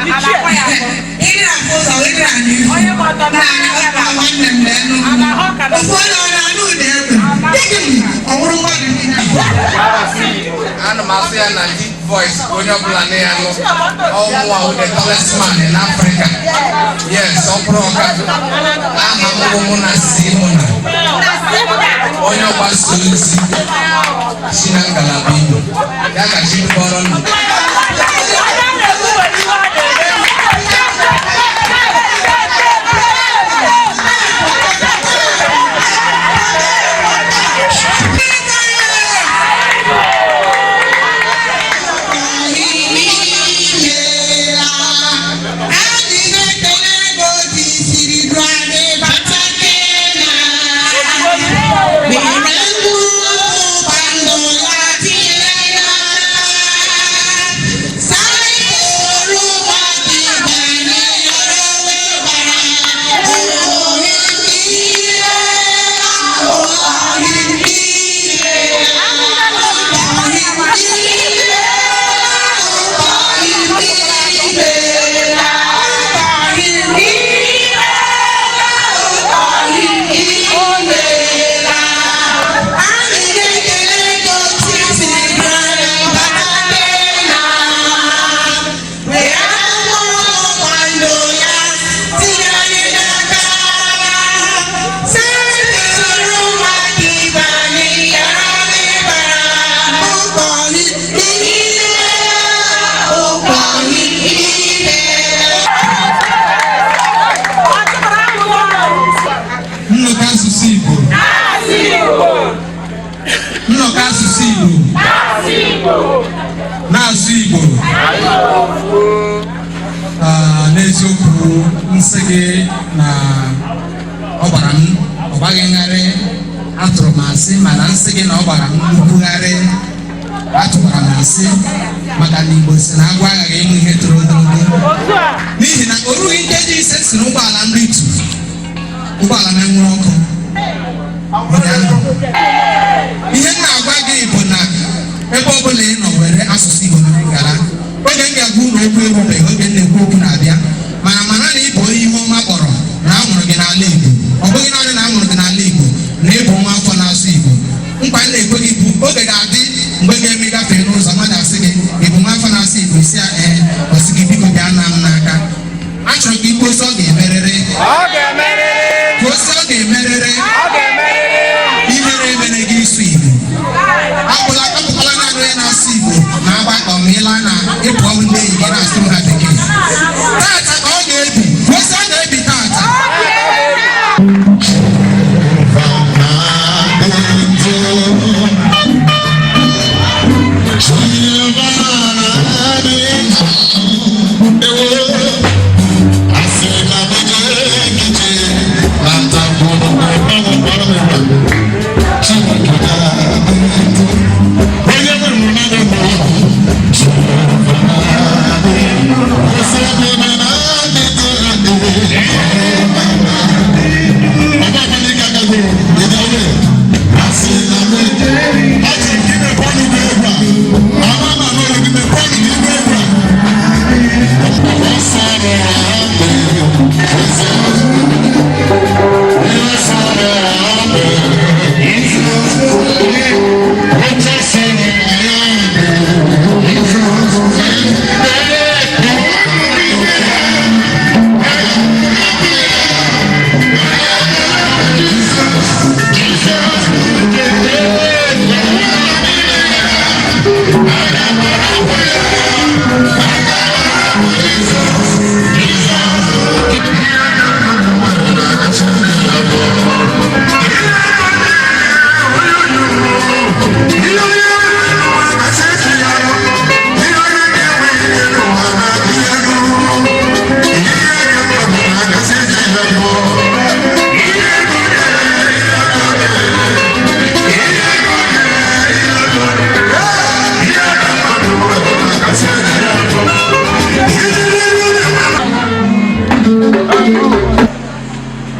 Ịdị na-afụ ụzọ, ịdị na-anụ ihu. Na nwanne m leenụ m. Ofu onye ọ na-anụ ụda egbe. Dịgị m, ọ wụrụ mmadụ niile. Ana m asụ ya na deep voice ka onye ọbụla na ya nụ. Ọnwụnwa wụ the tallest man in Africa. Yes, ọ bụrụ ọka. Aha m bụ mụ na si mụ na onye ọgbasa ozi si na ngalaba Igbo ya ka chi kpọrọ nnu. Anyị na-ekele gị otu i siri du anyị bata Kena. Were mkpụrụ ndụ ya tinyere ya. Saịpụrụ ụwa gị banye yọrọ wee bara. Anyị na-ekele gị otu i siri du anyị bata Kena. Were mkpụrụ ndụ ya tinye anyị n'aka. Saịpụrụ ụwa gị banye yọrọ wee bara. Ụkọghị ime, ụkọghị ime. Nnọkọ asụsụ Igbo, nnọkọ asụsụ Igbo, na-asụ Igbo. Ah, n'eziokwu, nsị gị na ọ gbara m, ọ gbaghị ngharị, atụrụ m asị. Mana nsị gị na ọ gbara m nnukwugharị, atụkwara m asị, maka na Igbo si na agwọ aghaghị ịmụ ihe toro ogologo, n'ihi na o rughị nkeji 5 si n'ụgbọala m ritu, ụgbọala m enwere ọkụ ụnyaahụ. Ihe m na-agwa gị bụ na ebe ọ bụla ị nọ, were asụsụ Igbo mere ngala. Oge m ga-agwa unu okwu erubeghị, oge m na-ekwu okwu na-abịa. Mana mara na ị bụ onye ihe ọma kpọrọ na a mụrụ gị n'ala Igbo. Ọ bụghị naanị na a mụrụ gị n'ala Igbo, na ị bụ nwa afọ na-asụ Igbo. Nkwa m na-ekwe gị bụ, oge ga-adị mgbe ga-eme gafee n'ụzọ, mmadụ asị gị, "Ị bụ nwa afọ na-asụ Igbo?" Isi ya, "Ee." Ọ sị gị, "Biko bịa na m n'aka." Achọrọ ka ikwu osi ọ ga-emerịrị. Ọ ga-emerịrị. Ka osi ọ ga-emerịrị. Ọ ga-emerịrị. Ihere emere gị ịsụ Igbo. Abụla apụkwala naanị onye na-asụ Igbo na agbakọ ma ịla na ịpụ ọrụ ndị enyi gị na-asụrụ ha Bekee. Tata ka ọ ga-ebi. Kwesị ọ ga-ebi tata.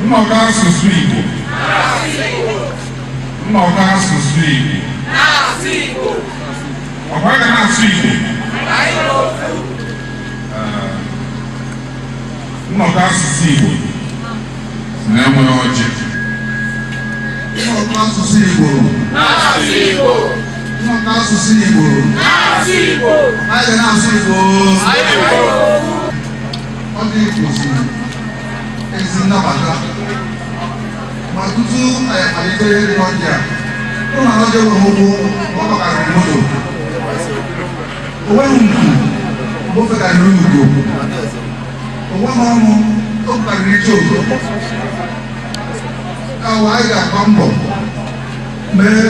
Nnọkọ asụsụ Igbo, nnọkọ asụsụ Igbo, ọkwa ga na-asụ Igbo. Ee, Nnọkọ asụsụ Igbo si na enweghị ọjị. Nnọkọ asụsụ Igbo. Nnọkọ asụsụ Igbo. Anyị ga na-asụ Igbo. Ọ dị kwụsịrị ezi nnabata ma tutu anyị amalite ịrị ọjị a, ụlọ ọjị enweghị ụkwụ, ọ gbakarịrị moto, o nweghị nku, o fekarịrị ugo, o nweghị ọnụ, o karịrị icheoku. Ka anyị ga-agba mbọ mee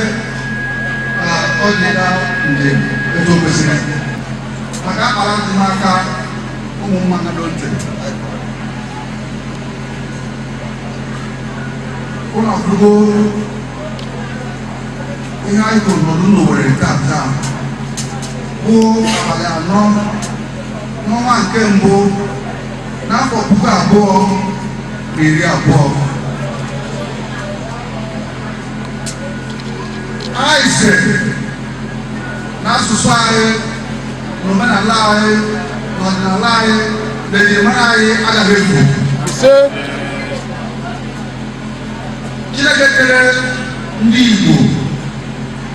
ka ọ dị na njem etu o kwesịrị, maka akpara dị n'aka ụmụ mmadụ ntị. Ụlọ akwụkwọ ihe anyị kwuru n'ọdụ n'Owerri taa taa bụ abalị 4 n'ọnwa nke mbụ n'afọ 2020. Anyị sị na asụsụ anyị na omenala anyị na ọdịnala anyị na ejirimara anyị agaghị efu. Chineke kere ndị Igbo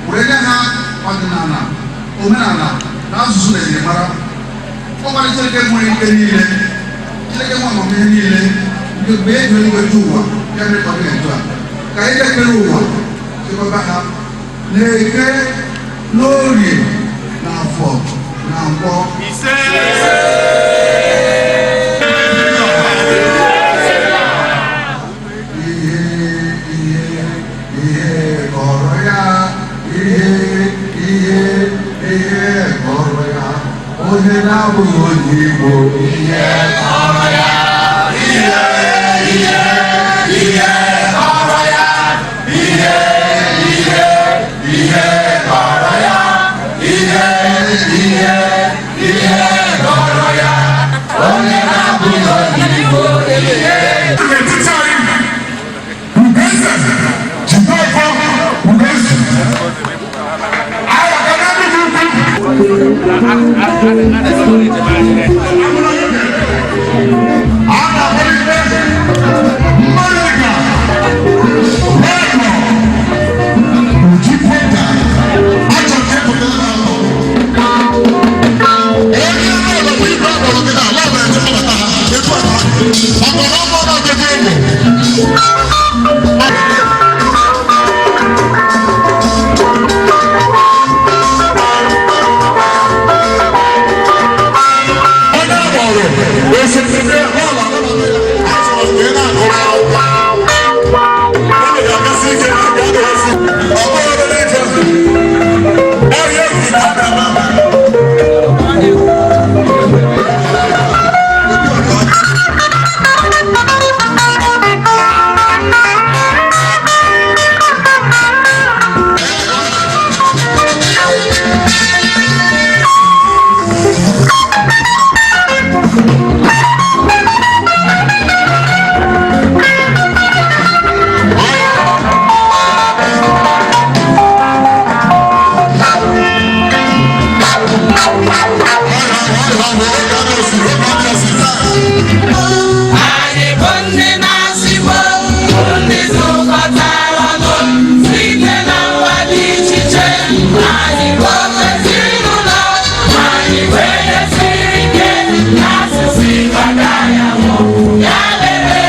were nye ha ọdịnala, omenala na asụsụ na ejirimara. Ọ gwara Chineke nwere ike niile, Chineke nwe amamihe niile, nke mgbe e ji eluigwe ụwa ya mere ka ọ dị etu a, ka anyị kere ụwa chekwaba ha na-eke, n'orie, na afọ na nkwọ. Ihe ihe ihe kọrọ ya, ihe ihe ihe kọrọ ya, onye na-abụghị onye Igbo, ihe kọrọ ya, ihe ihe ihe kọrọ ya, ihe ihe ihe kọrọ ya, ihe ihe ihe kọrọ ya, onye na-abụghị onye Igbo, ihe. N'etiti anyị, Ugeze Jideofor Ugeze. Anyị aga n'Enugwu Ukwu. A na-akpọlite Mmadụka Reno Ujikweta. Achọrọ ka ịpụta ebe ahụ. Onye ọbụla bụ ibe agbọrọ gị na ala bụ etu nnabata ha etu a ka ọ dị. Maka na ọ bụ ọnọdụ egwu. Onye agbọrọ osote bọọlụ anabata ya, achọrọ ka ị na-agụrụ akwụkwọ. Unu ga-agasị ike na nke adịghịsị. Ọ bụrụ obere ife. Ọrịa egwu ka a na-ama. Anyị bụ ndị na-asụ Igbo, ndị zukọtara ọnụ site na mba dị iche iche. Anyị bụ ezinụlọ, anyị kwenyesiri ike na asụsụ Igbo agaghị anwụ. Ya mere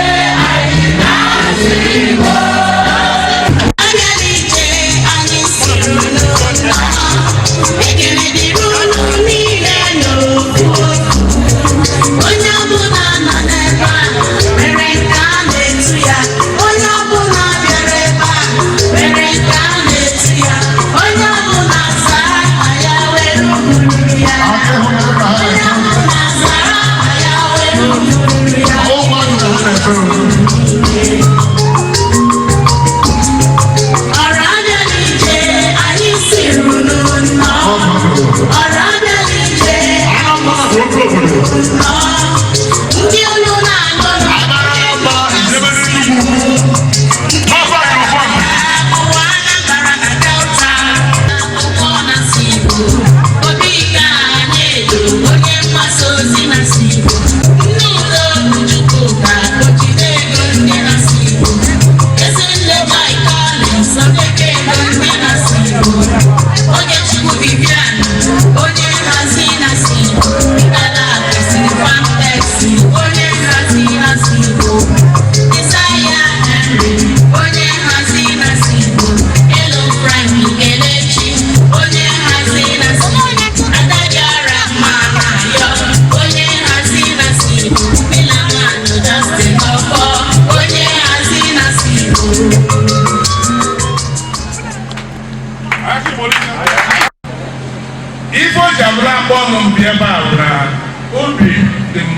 anyị na-asụ Igbo. Abịala ije anyị siri n'ụlọ, ekele dịrị unu niile n'ofu otu. Onye ọbụla nọ n'ebe a mere nke a na-etu ya. Onye ọbụla bịara ebe a mere nke a na-etu ya. Onye ọbụla zara aha ya were ugwu ya. Onye ọbụla zara aha ya were ugwu ya. Ọrụ abịala ije anyị siri unu nnọọ. Ọrụ abịala ije anyị siri unu nnọọ. Ndị unu na-anụ ụwa Anambra na Delta, akwụkwọ na-asụ Igbo, Obika na-edo onye mgbasa ozi na-asụ Igbo, Nne Udo Chukwu. akpọ m mbịa ebe a bụ na obi dị m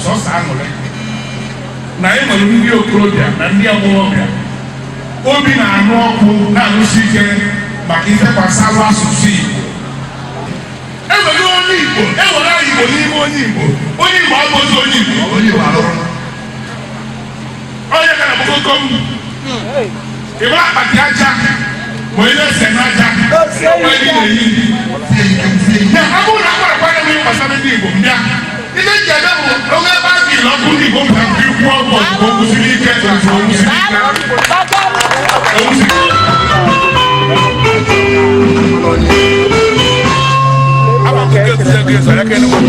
sọsọ aṅụrị na anyị nwere ndị okorobịa na ndị agbọghọbịa obi na-anụ ọkụ na-anụsi ike maka ife gbasara asụsụ Igbo. Ewere onye Igbo, ewere Igbo n'ime onye Igbo, onye Igbo abụghịzi onye Igbo. Onye ka na kom ịgba akpati aja ma onye na-ese n'aja onye na-eyi ya. Ọ bụrụ na akwara kwara m gbasara ndị Igbo mbịa, ihe nji eme bụ onwe ebe a jiri ọkụ ndị Igbo mba nke ikwu ọkụ ozugbo kwụsịrị ike, ozugbo kwụsịrị ike.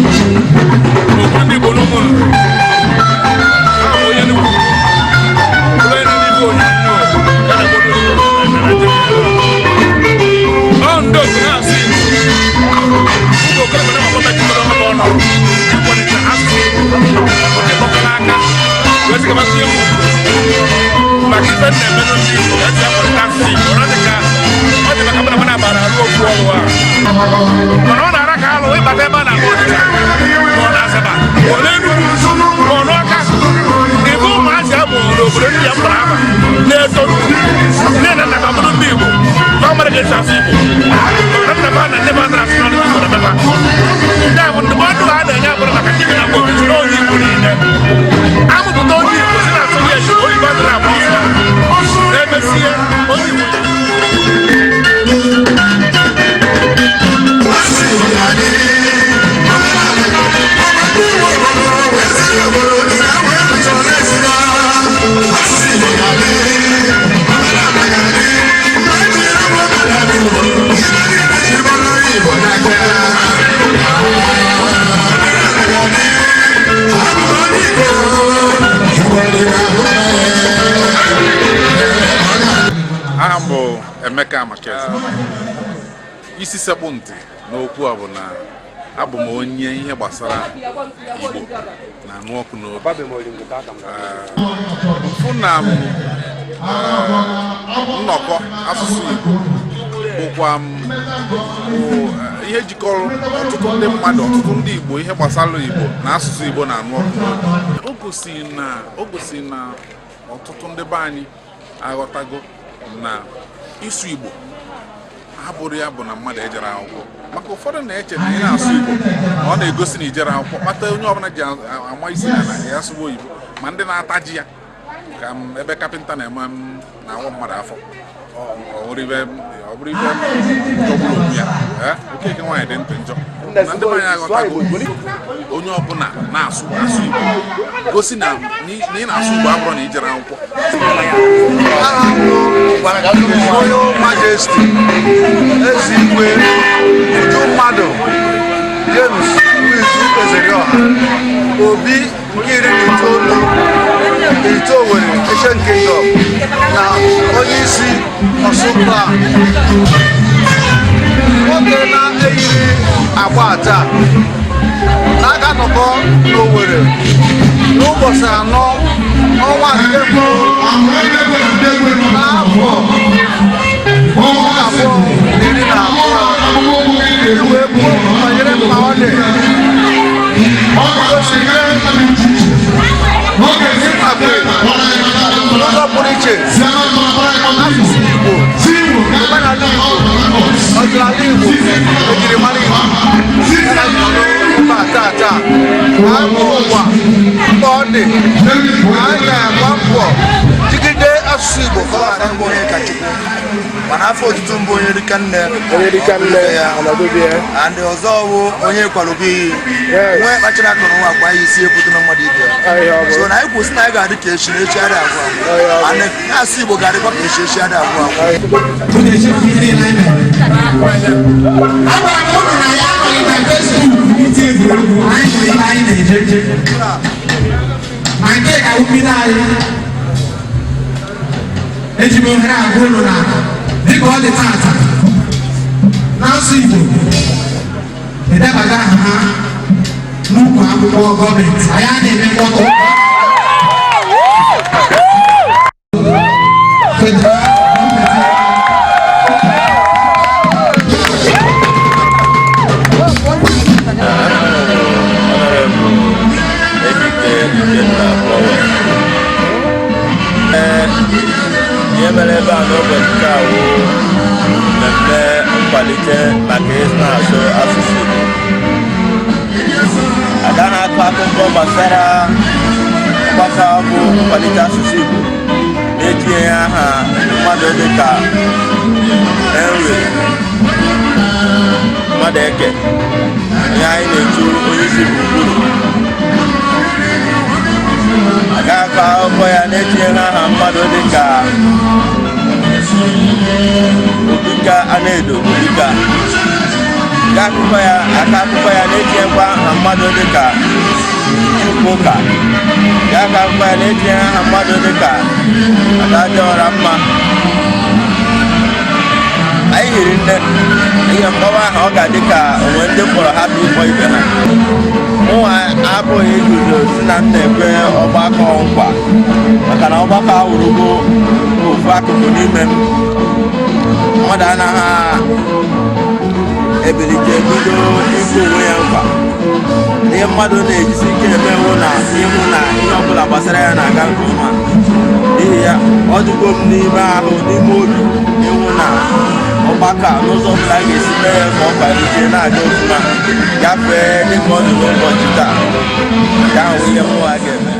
Okwu ndị Igbo n'ụmụ nri ahụ, onye nnukwu onye na-eme onyonyo ya na obodo na Naịjirịa, ọ ndị otu na-asụ Igbo, ụmụ okorobịa na agbọghọbịa jikọrọ ọnụ ọnụ ịkwalite asụsụ Igbo, ndị gbakọrọ aka wee sị ka tinye m maka ife na-eme ndị Igbo esi akwalite asụsụ Igbo. Ọ dị ka ọ dị maka mụ na agbara arụ okwu ọrụ a, mana ọ na-ara ka alụ ịbata ebe a na-akpọ Ọnịcha ma ọ na Asaba ma ọ n'Enugwu ma ọ n'Ọka, ebe ụmụazị a mụrụ n'obodo ndị ya mkpọrọ ama na-eto nne na nna ha bụrụ ndị Igbo, ka ọ mara ka esi asụ Igbo, maka nna ha na nne ha na-asụ n'ọnụ Igbo na beba. Ndị a bụ ndụmọdụ a na-enye abụrụ maka ndị bi na mba ofesi na onye Igbo niile amụpụta onye Igbo si na-asụ ya Igbo, oyibo adịrị agba ọsọ na-emesie onye Igbo. Aha m bụ Emeka Amakeze. Isi sekpụ ntị n'okwu a bụ na abụ m onye ihe gbasara Igbo na-anụ ọkụ n'obi. Fụ na m nnọkọ asụsụ Igbo bụkwa m bụ ihe jikọrọ ọtụtụ ndị mmadụ, ọtụtụ ndị Igbo, ihe gbasara Igbo na asụsụ Igbo na-anụ ọkụ n'obi. O gosi na ọtụtụ ndị be anyị aghọtago na ịsụ Igbo abụrụ ya bụ na mmadụ ejere akwụkwọ, maka ụfọdụ na-eche na ị na-asụ Igbo na ọ na-egosi na ijere akwụkwọ, kpata onye ọbụla ji ama isi na ya asụwa oyibo, ma ndị na-ata ji ya ka m ebe kapịnta na-eme m na-awọ mmadụ afọ. Ọ bụrụ ibe ọ bụrụ ibe jọgburu onwe ya. Okeke nwaanyị dị ntị njọ na ndị be anyị aghọtago onye ọbụla na-asụ asụ Igbo gosi na ị na-asụ Igbo abụrụ na ijere akwụkwọ. Royal Majesty Eze Igwe Uju Mmadụ James Nwizu Ezerioha, Obi nke 19 Ite Owerri Ancient Kingdom na onye isi Ọsụ Clan, nwoke na-eyiri agba taa na-aga nnọkọ n'Owerri n'ụbọchị 4 n'ọnwa nke mbụ n'afọ 2022 wee kwuo banyere mkpa ọ dị igosi ihe ịkwado n'ụzọ pụrụ iche asụsụ Igbo, omenala Igbo, ọdịnala Igbo, ejirimara Igbo ya na mba taa taa abụ ụwa mkpa ọ dị anyị ga-agba mbọ jigide asụsụ Igbo ka ọ ghara Mbụ onye Kachukwu, mana afọ otutu mbụ onye rika nne. Onye dịka nne ya. ọnọdụ ya. And ọzọ bụ onye kwarobi iyi nwee kpachara akụ na nwa agba ya isi ekwute na mmadụ ibe ya. Ahịa ọ bụ. So na anyị kwụsị na anyị ga-adị ka echi na echi adị agwụ agwụ. And na-asụ Igbo ga-adịkwa ka echi, echi adị agwụ agwụ. Unu echefu ihe niile anyị mere. Agwara m unu na ya anọghị na Facebook iti egwuregwu. Anyị nwere ihe anyị na-eje, ma nke ga mbido anyị. Eji m ohere agwa unu na dịka ọ dị tata n'asụ Igbo edebaga aha ha n'ukwu akwụkwọ gọọmenti, anyị a na-eme mkpọtụ federal. akụkọ gbasara ọgbakọ bụ nkwalite asụsụ Igbo na-etinye aha mmadụ dịka Henry Mmadụeke, onye anyị na-etu onye isi gburugburu. Aga akọ akụkọ ya na-etinyeghị aha mmadụ dịka Obika Anaedo Obika. Ga akụkọ ya aka akụkọ ya na-etinyekwa aha mmadụ dịka Chukwuka. Ga aka akụkọ ya na-etinye aha mmadụ dịka Adadịọra Mma. Anyị hiri nne ihe mgbawa aha, ọ ga-adị ka onwe ndị mkpọrọ hapụ ịkpọ ibe ha. Mụnwa abụghị iguzo si na m na-ekwe ọgbakọ nkwa, maka na ọgbakọ awụrụgo ofu akụkụ n'ime m. Mmadụ anaghị ebilite bido ikwu onwe ya nkwa. Ihe mmadụ na-ejisi ike emewo na ịhụ na ihe ọbụla gbasara ya na-aga nke ọma. N'ihi ya, ọ dịgo m n'ime ahụ, n'ime obi, ịhụ na ọgbakọ a, n'ụzọ ọbụla a ga-esi mee ya ka ọ kwalite na-aga ofụma, gafee dịka ọ dị n'ụbọchị taa. Nke ahụ ihe mụnwa ga-eme.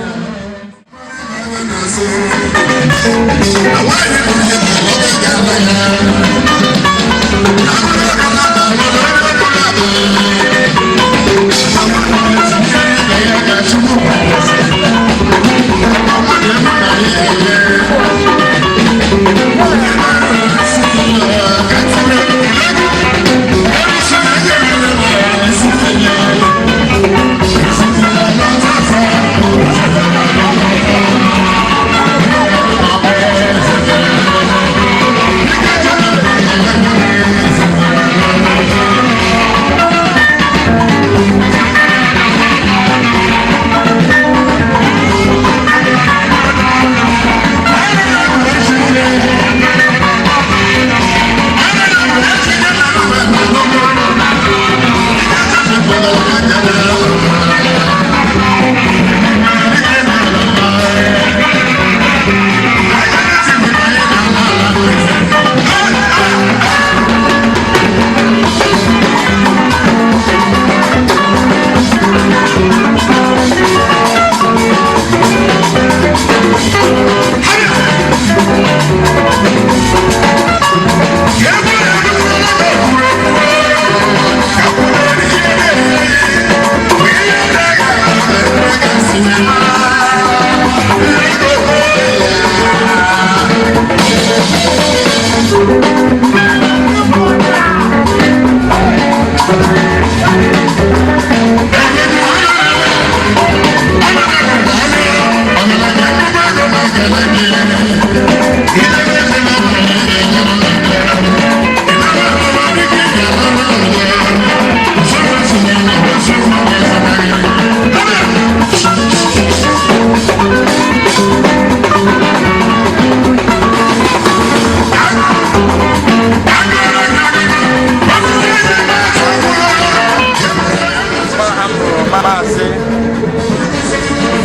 Maazị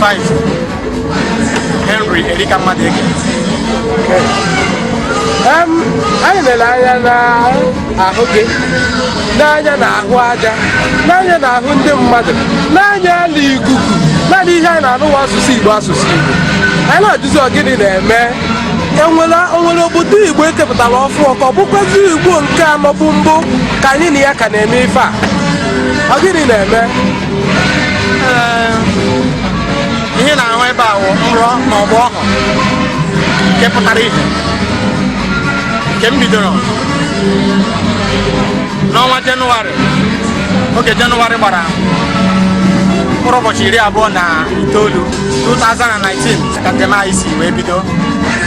5 Henry Erika Mmadụeke. Anyị lere anya n'ahụ gị, n'anya na ahụ aja, n'anya na ahụ ndị mmadụ, n'anya ala ikuku, naanị ihe anyị na-anụwa asụsụ Igbo, asụsụ Igbo. Anyị na-ajụzi, ọ gịnị na-eme? Enwere onwere obodo Igbo ekepụtara ọfụ, ka ọ bụkwazi Igbo nke anọ bụ mbụ ka anyị na ya ka na-eme ife a? Ọ gịnị na-eme? Ihe na-ahụ ebe a wụ nrọ ma ọ bụ ọhụ nke pụtara ihe nke m bidoro n'ọnwa Jenụwarị, oge Jenụwarị gbara mkpụrụ ụbọchị 29, 2019, ka njem anyị si wee bido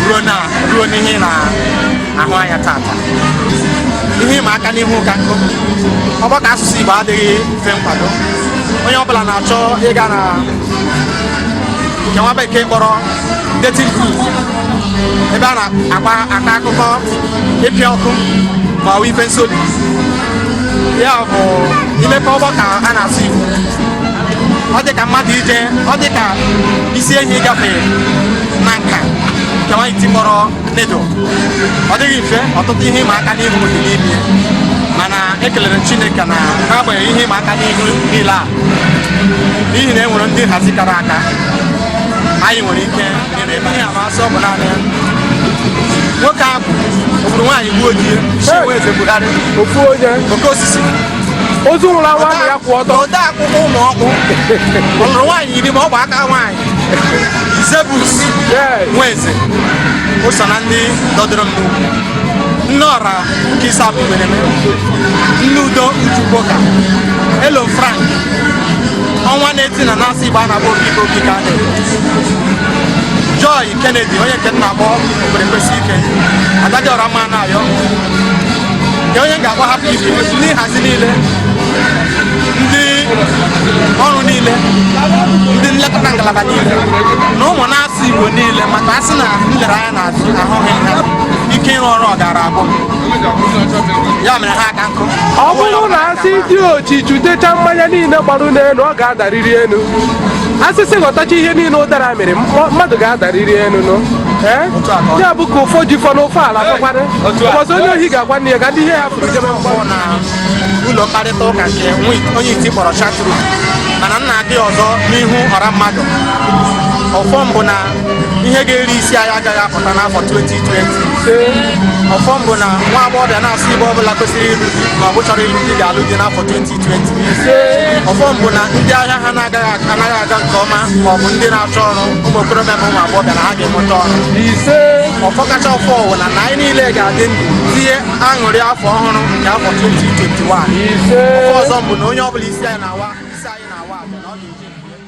ruo na ruo n'ihe ị na-ahụ anya tata. Ihe ịma aka n'ihu ka nkụ. Ọgbakọ asụsụ Igbo adịghị mfe nkwado. Onye ọbụla na-achọ ịga na nke nwa bekee kpọrọ dating cruise, ebe a na-akpa aka akụkọ ịpịa ọkụ ma ọ bụ ife nsoli. Ya bụ, imepe ọgbakọ a na-asụ Igbo, ọ dị ka mmadụ ije, ọ dị ka isi ehi gafe na nka nke nwaanyị tikpọrọ nedo. Ọ dịghị mfe. Ọtụtụ ihe ịma aka n'ihu dị n'ime, mana ekelere m Chineke na n'agbanyeghị ihe ịma aka n'ihu niile a. N'ihi na e nwere ndị nhazi kara aka, anyị nwere ike ịnọ ebe ihe amasị. Ọ bụ naanị ya. Nwoke ahụ ogburu nwaanyị, gbuo di ya, Chiwe Eze Buhari. Ofu onye. Oke osisi. Ozu nwụrụ anwụ amụ ya kwụ ọtọ. Ode akwụkwọ ụmụ ọkpụ, ọ lụrụ nwaanyị 10 ma ọ bụ aka nwaanyị. Zebus Nweze, o so na ndị dọdoro m n'ukwu. Nne ọra nke ise abụ nwere m, nne udo Ujuboka, Elo Frank, ọnwa na-eti na na-asụ Igbo a na-akpọ Okike Okike a na-eme, Joy Kennedy, onye nke m na-akpọ Okwere Kwesị Ike, Adadiọra mma na-ayọ nke onye m ga-akpọ hapụ ibe, ndị nhazi niile, ndị ọrụ niile, ndị nlekọta ngalaba niile na ụmụ na-asụ Igbo niile, maka asị na m lere anya n'azụ ahụghị ha, ike ịrụ ọrụ ọ gara agwụ m. Ya mere ha aka nkụ. Ọ bụrụ na asị dị ochi chutecha mmanya niile gbarụ n'elu, ọ ga-adarịrị elu. Asịsị ghọtacha ihe niile ụdara mịrị, mmadụ ga-adarịrị elu nụ. Ee, ya bụ ka ụfọ ji fọ n'ofe ala fọkwanụ ụbọchị onye ohi ga-agwa nne ya ka ndị ihe ya furu jebe mkpọrọ. Na ụlọ mkparịta ụka nke onye iti kpọrọ chatroom, mana nna adị ọzọ n'ihu ọra mmadụ. Ọfọ mbụ na ihe ga-eri isi anyị agaghị apụta n'afọ 2020. Ọfọ mbụ na nwa agbọghọbịa na-asụ Igbo ọbụla kwesịrị ịlụ di ma ọ bụ chọrọ ịlụ di ga-alụ di n'afọ 2020. Ọfọ mbụ na ndị ahịa ha na-agaghị anaghị aga nke ọma ma ọ bụ ndị na-achọ ọrụ, ụmụ okorobịa ma ụmụ agbọghọbịa, na ha ga-enweta ọrụ. Ise. Ọfọ kacha ọfọ wụ na anyị niile ga-adị ndụ tinye aṅụrị afọ ọhụrụ nke afọ 2021. Ise. Ọfọ ọzọ mbụ na onye ọbụla isi anyị na-awa, isi anyị na-awa abịa na ọ ga-eji nke ya.